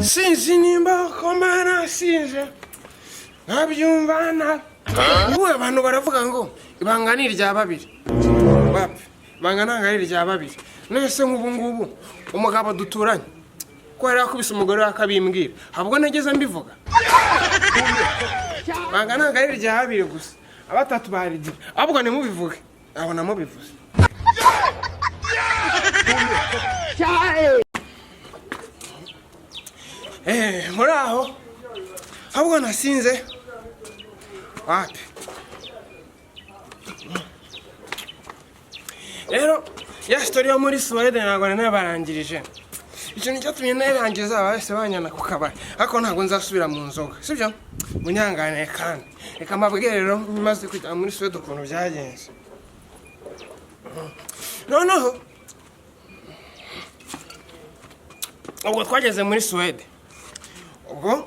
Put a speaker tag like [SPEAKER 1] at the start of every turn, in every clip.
[SPEAKER 1] Sinzi nimba ko nasinze nkabyumva nabi. Ubu abantu baravuga ngo ibanga ni irya babiri. Wapi, ibanga ntabwo ari irya babiri. Nese nk'ubu ngubu umugabo duturanye ko yari yakubise umugore we akabimbwira, ahubwo nageze mbivuga. Ibanga ntabwo ari irya babiri gusa, abatatu barigira. Ahubwo ntimubivuge, abo namubivuze. Muri aho ahubwo nasinze. Wapi, rero ya story yo muri Suwede ntabwo nari nabarangirije. Ikintu cyatumye nayirangiza, bahise banjyana ku kabari, ariko ntabwo nzasubira mu nzoga, sibyo? Munyanganire. Kandi reka mbabwire rero, maze kujya muri Suwede ukuntu byagenze. Noneho ubwo twageze muri Suwede, ubwo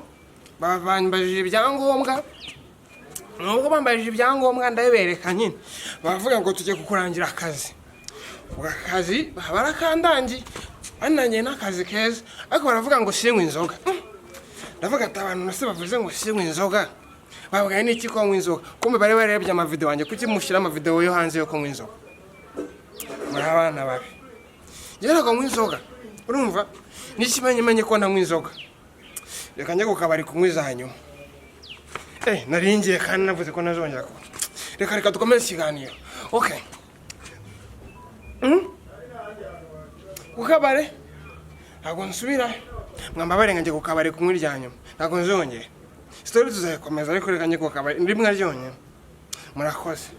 [SPEAKER 1] bambajije ibyangombwa. Nubwo bambajije ibyangombwa, ndabibereka nyine, baravuga ngo tujye kukurangira akazi. Ubwo akazi barakandangiye, bandangiye n'akazi keza, ariko baravuga ngo sinywe inzoga. Ndavuga ati abantu nase bavuze ngo sinywe inzoga, babwaye n'iki ko nywa inzoga? Kumbe bari barebye amavideo wanjye. Kuki mushyira amavideo yo hanze yo kunywa inzoga? Muri abana babi. Njyewe ntabwo nywa inzoga, urumva n'ikimenyimenyi ko ntanywa inzoga. Reka njye ku kabari kunywa iza nyuma. Nari ngiye kandi navuze ko ntazongera kuba. Reka dukomeze ikiganiro. Okay. Ku kabari ntabwo nsubira. Mwambabare, njye ku kabari kunywa irya nyuma, ntabwo nzongera. Story tuzayikomeza, ariko reka njye ku kabari rimwe ryonyine. Murakoze.